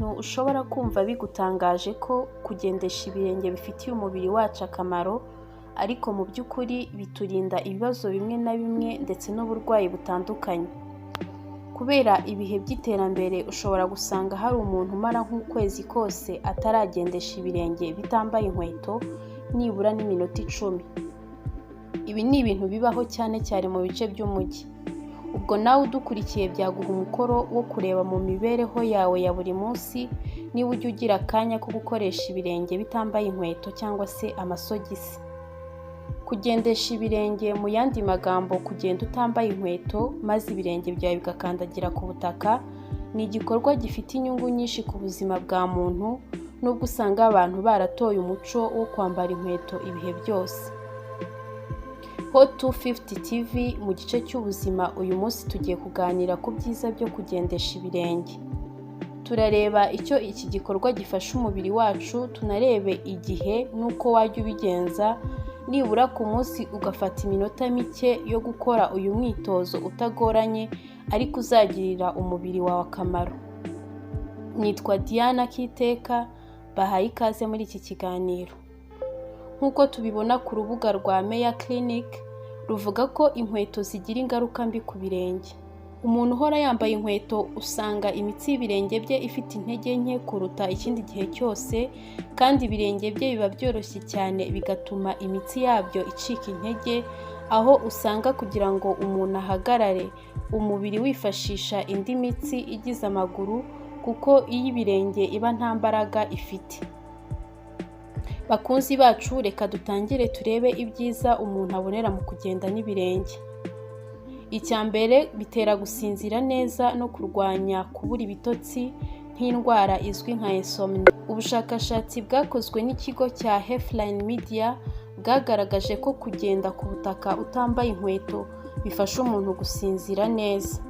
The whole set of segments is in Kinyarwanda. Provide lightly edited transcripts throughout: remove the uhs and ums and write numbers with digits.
Ibintu ushobora kumva bigutangaje ko kugendesha ibirenge bifitiye umubiri wacu akamaro, ariko mu by'ukuri biturinda ibibazo bimwe na bimwe ndetse n'uburwayi butandukanye. Kubera ibihe by'iterambere, ushobora gusanga hari umuntu umara nk'ukwezi kose ataragendesha ibirenge bitambaye inkweto nibura n'iminota 10. Ibi ni ibintu bibaho cyane cyane mu bice by'umujyi. Ubwo nawe udukurikiye, byaguha umukoro wo kureba mu mibereho yawe ya buri munsi niba ujya ugira akanya ko gukoresha ibirenge bitambaye inkweto cyangwa se amasogisi. Kugendesha ibirenge, mu yandi magambo kugenda utambaye inkweto maze ibirenge byawe bigakandagira ku butaka, ni igikorwa gifite inyungu nyinshi ku buzima bwa muntu, nubwo usanga abantu baratoye umuco wo kwambara inkweto ibihe byose. Hot 250 TV mu gice cy'ubuzima, uyu munsi tugiye kuganira ku byiza byo kugendesha ibirenge. Turareba icyo iki gikorwa gifasha umubiri wacu, tunarebe igihe n'uko wajya ubigenza, nibura ku munsi ugafata iminota mike yo gukora uyu mwitozo utagoranye ariko uzagirira umubiri wawe akamaro. Nitwa Diana Kiteka, bahaye ikaze muri iki kiganiro. Nk'uko tubibona ku rubuga rwa Mayo Clinic, ruvuga ko inkweto zigira ingaruka mbi ku birenge. Umuntu uhora yambaye inkweto usanga imitsi y'ibirenge bye ifite intege nke kuruta ikindi gihe cyose, kandi ibirenge bye biba byoroshye cyane, bigatuma imitsi yabyo icika intege, aho usanga kugira ngo umuntu ahagarare umubiri wifashisha indi mitsi igize amaguru, kuko iy'ibirenge iba nta mbaraga ifite. Bakunzi bacu, reka dutangire turebe ibyiza umuntu abonera mu kugenda n'ibirenge. Icya mbere, bitera gusinzira neza no kurwanya kubura ibitotsi nk'indwara izwi nka insomnie. Ubushakashatsi bwakozwe n'ikigo cya Healthline Media bwagaragaje ko kugenda ku butaka utambaye inkweto bifasha umuntu gusinzira neza.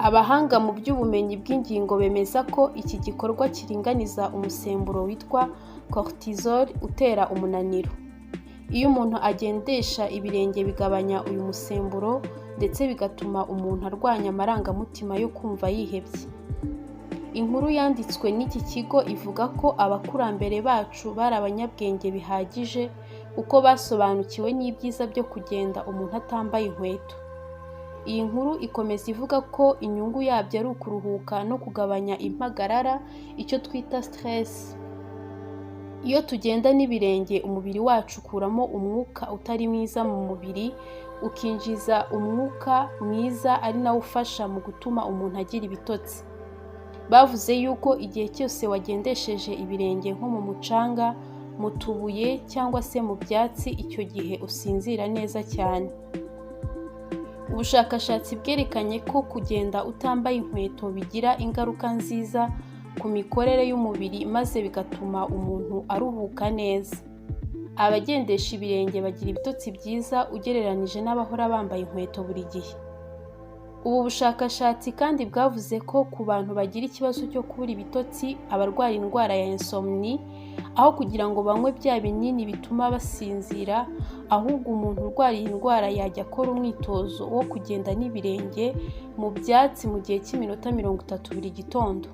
Abahanga mu by'ubumenyi bw'ingingo bemeza ko iki gikorwa kiringaniza umusemburo witwa cortisol utera umunaniro. Iyo umuntu agendesha ibirenge, bigabanya uyu musemburo ndetse bigatuma umuntu arwanya amarangamutima yo kumva yihebye. Inkuru yanditswe n'iki kigo ivuga ko abakurambere bacu bari abanyabwenge bihagije, kuko basobanukiwe n'ibyiza byo kugenda umuntu atambaye inkweto. Iyi nkuru ikomeza ivuga ko inyungu yabyo ari ukuruhuka no kugabanya impagarara, icyo twita stress. Iyo tugenda n'ibirenge, umubiri wacu ukuramo umwuka utari mwiza mu mubiri, ukinjiza umwuka mwiza, ari nawo ufasha mu gutuma umuntu agira ibitotsi. Bavuze yuko igihe cyose wagendesheje ibirenge nko mu mucanga, mu tubuye cyangwa se mu byatsi, icyo gihe usinzira neza cyane. Ubushakashatsi bwerekanye ko kugenda utambaye inkweto bigira ingaruka nziza ku mikorere y'umubiri, maze bigatuma umuntu aruhuka neza. Abagendesha ibirenge bagira ibitotsi byiza ugereranije n'abahora bambaye inkweto buri gihe. Ubu bushakashatsi kandi bwavuze ko ku bantu bagira ikibazo cyo kubura ibitotsi, abarwara indwara ya insomnie, aho kugira ngo banywe bya binini bituma basinzira, ahubwo umuntu urwara iyi ndwara yajya akora umwitozo wo kugenda n'ibirenge mu byatsi mu gihe cy'iminota 30 buri gitondo.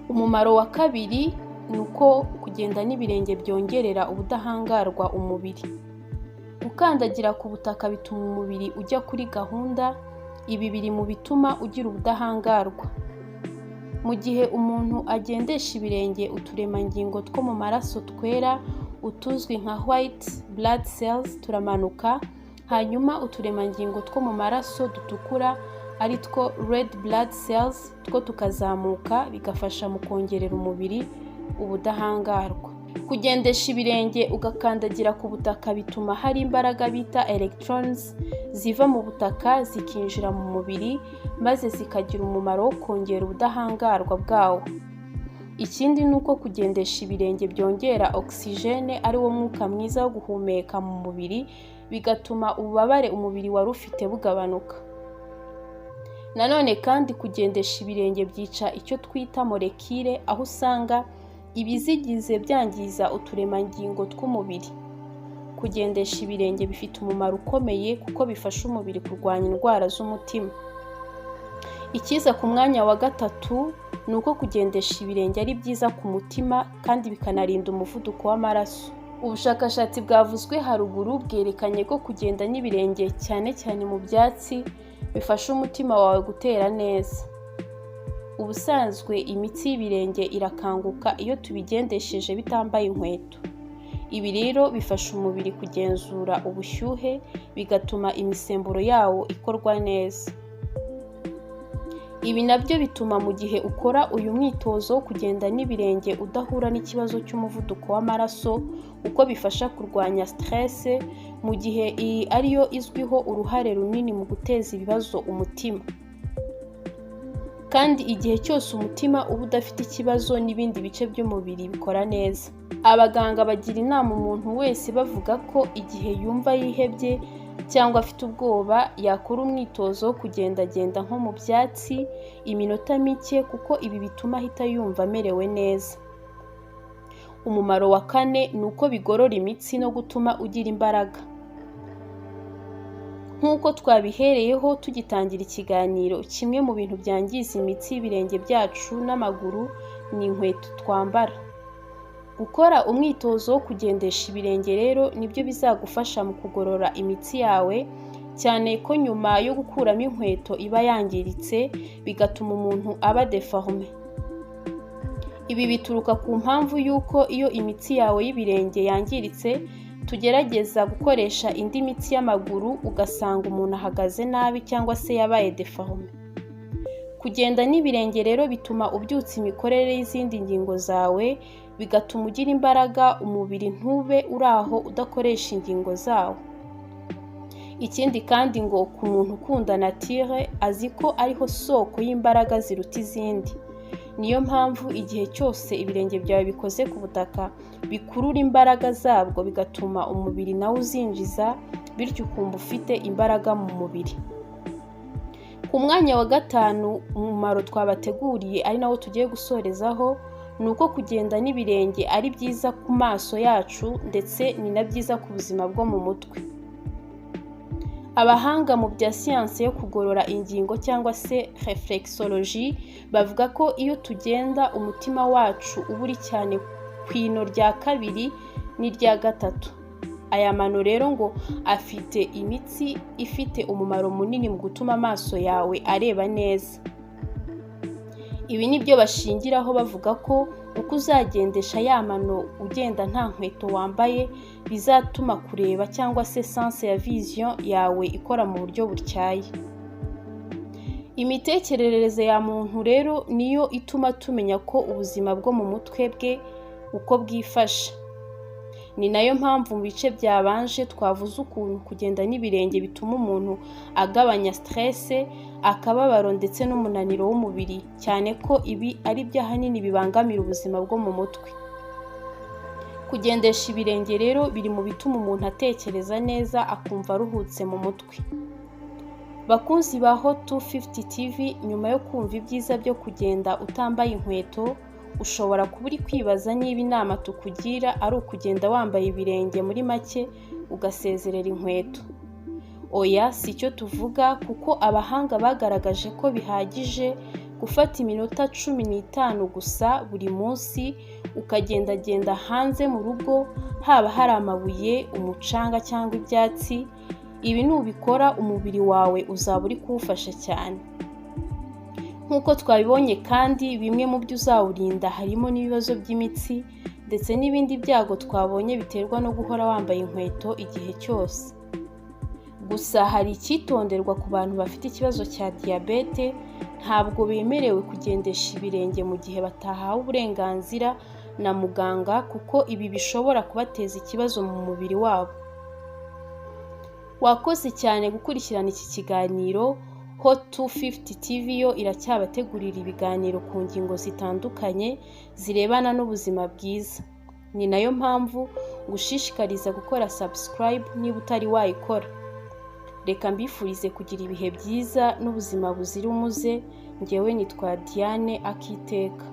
Umumaro wa kabiri ni uko kugenda n'ibirenge byongerera ubudahangarwa umubiri. Gukandagira ku butaka bituma umubiri ujya kuri gahunda. Ibi biri mu bituma ugira ubudahangarwa. Mu gihe umuntu agendesha ibirenge, uturemangingo two mu maraso twera, utuzwi nka white blood cells, turamanuka, hanyuma uturemangingo two mu maraso dutukura, ari two red blood cells, two tukazamuka, bigafasha mu kongerera umubiri ubudahangarwa. Kugendesha ibirenge ugakandagira ku butaka bituma hari imbaraga bita electrons ziva mu butaka zikinjira mu mubiri, maze zikagira umumaro wo kongera ubudahangarwa bwawo. Ikindi ni uko kugendesha ibirenge byongera oxygène, ari wo mwuka mwiza wo guhumeka, mu mubiri, bigatuma ububabare umubiri wari ufite bugabanuka. Nanone kandi, kugendesha ibirenge byica icyo twita molécule, aho usanga ibizigize byangiza uturemangingo tw'umubiri. Kugendesha ibirenge bifite umumaro ukomeye kuko bifasha umubiri kurwanya indwara z'umutima. Ikiza ku mwanya wa gatatu ni uko kugendesha ibirenge ari byiza ku mutima kandi bikanarinda umuvuduko w'amaraso. Ubushakashatsi bwavuzwe haruguru bwerekanye ko kugenda n'ibirenge, cyane cyane mu byatsi, bifasha umutima wawe gutera neza. Ubusanzwe imitsi y'ibirenge irakanguka iyo tubigendesheje bitambaye inkweto. Ibi rero bifasha umubiri kugenzura ubushyuhe, bigatuma imisemburo yawo ikorwa neza. Ibi nabyo bituma mu gihe ukora uyu mwitozo wo kugenda n'ibirenge udahura n'ikibazo cy'umuvuduko w'amaraso, kuko bifasha kurwanya stress, mu gihe iyi ariyo izwiho uruhare runini mu guteza ibibazo umutima. Kandi igihe cyose umutima uba udafite ikibazo, n'ibindi bice by'umubiri bikora neza. Abaganga bagira inama umuntu wese bavuga ko igihe yumva yihebye cyangwa afite ubwoba, yakora umwitozo wo kugendagenda nko mu byatsi iminota mike, kuko ibi bituma ahita yumva amerewe neza. Umumaro wa kane ni uko bigorora imitsi no gutuma ugira imbaraga. Nk'uko twabihereyeho tugitangira ikiganiro, kimwe mu bintu byangiza imitsi y'ibirenge byacu n'amaguru ni inkweto twambara. Gukora umwitozo wo kugendesha ibirenge rero nibyo bizagufasha mu kugorora imitsi yawe, cyane ko nyuma yo gukuramo inkweto iba yangiritse, bigatuma umuntu aba déformé. Ibi bituruka ku mpamvu y'uko iyo imitsi yawe y'ibirenge yangiritse, tugerageza gukoresha indi mitsi y'amaguru, ugasanga umuntu ahagaze nabi cyangwa se yabaye déformé. Kugenda n'ibirenge rero bituma ubyutsa imikorere y'izindi ngingo zawe, bigatuma ugira imbaraga, umubiri ntube uri aho udakoresha ingingo zawo. Ikindi kandi, ngo ku muntu ukunda nature azi ko ariho soko y'imbaraga ziruta izindi. Niyo mpamvu igihe cyose ibirenge byawe bikoze ku butaka, bikurura imbaraga zabwo, bigatuma umubiri nawo uzinjiza, bityo ukumva ufite imbaraga mu mubiri. Ku mwanya wa gatanu, umumaro twabateguriye ari nawo tugiye gusorezaho, ni uko kugenda n'ibirenge ari byiza ku maso yacu, ndetse ni na byiza ku buzima bwo mu mutwe. Abahanga mu bya siyansi yo kugorora ingingo cyangwa se réflexologie bavuga ko iyo tugenda, umutima wacu uba uri cyane ku ino rya kabiri n'irya gatatu. Aya mano rero ngo afite imitsi ifite umumaro munini mu gutuma amaso yawe areba neza. Ibi ni byo bashingiraho bavuga ko uko uzagendesha ya mano ugenda nta nkweto wambaye, bizatuma kureba cyangwa se sens ya vision yawe ikora mu buryo butyaye. Imitekerereze ya muntu rero niyo ituma tumenya ko ubuzima bwo mu mutwe bwe uko bwifashe. Ni nayo mpamvu mu bice byabanje twavuze ukuntu kugenda n'ibirenge bituma umuntu agabanya stress, akababaro ndetse n'umunaniro w'umubiri, cyane ko ibi ari byo ahanini bibangamira ubuzima bwo mu mutwe. Kugendesha ibirenge rero biri mu bituma umuntu atekereza neza, akumva aruhutse mu mutwe. Bakunzi ba Hot 250 TV, nyuma yo kumva ibyiza byo kugenda utambaye inkweto, ushobora kuba uri kwibaza niba inama tukugira ari ukugenda wambaye ibirenge, muri make ugasezerera inkweto. Oya, si cyo tuvuga, kuko abahanga bagaragaje ko bihagije gufata iminota 15 gusa buri munsi, ukagendagenda hanze mu rugo, haba hari amabuye, umucanga cyangwa ibyatsi. Ibi nubikora, umubiri wawe uzaba uri kuwufasha cyane. Nk'uko twabibonye kandi, bimwe mu byo uzawurinda harimo n'ibibazo by'imitsi ndetse n'ibindi byago twabonye biterwa no guhora wambaye inkweto igihe cyose. Gusa hari icyitonderwa ku bantu bafite ikibazo cya diyabete: ntabwo bemerewe kugendesha ibirenge mu gihe batahawe uburenganzira na muganga, kuko ibi bishobora kubateza ikibazo mu mubiri wabo. Wakoze cyane gukurikirana iki kiganiro. Hot 250 TV yo iracyabategurira ibiganiro ku ngingo zitandukanye zirebana n'ubuzima bwiza. Ni nayo mpamvu ngushishikariza gukora subscribe niba utari wayikora. Reka mbifurize kugira ibihe byiza n'ubuzima buzira umuze. Ngewe nitwa Diane Akiteka.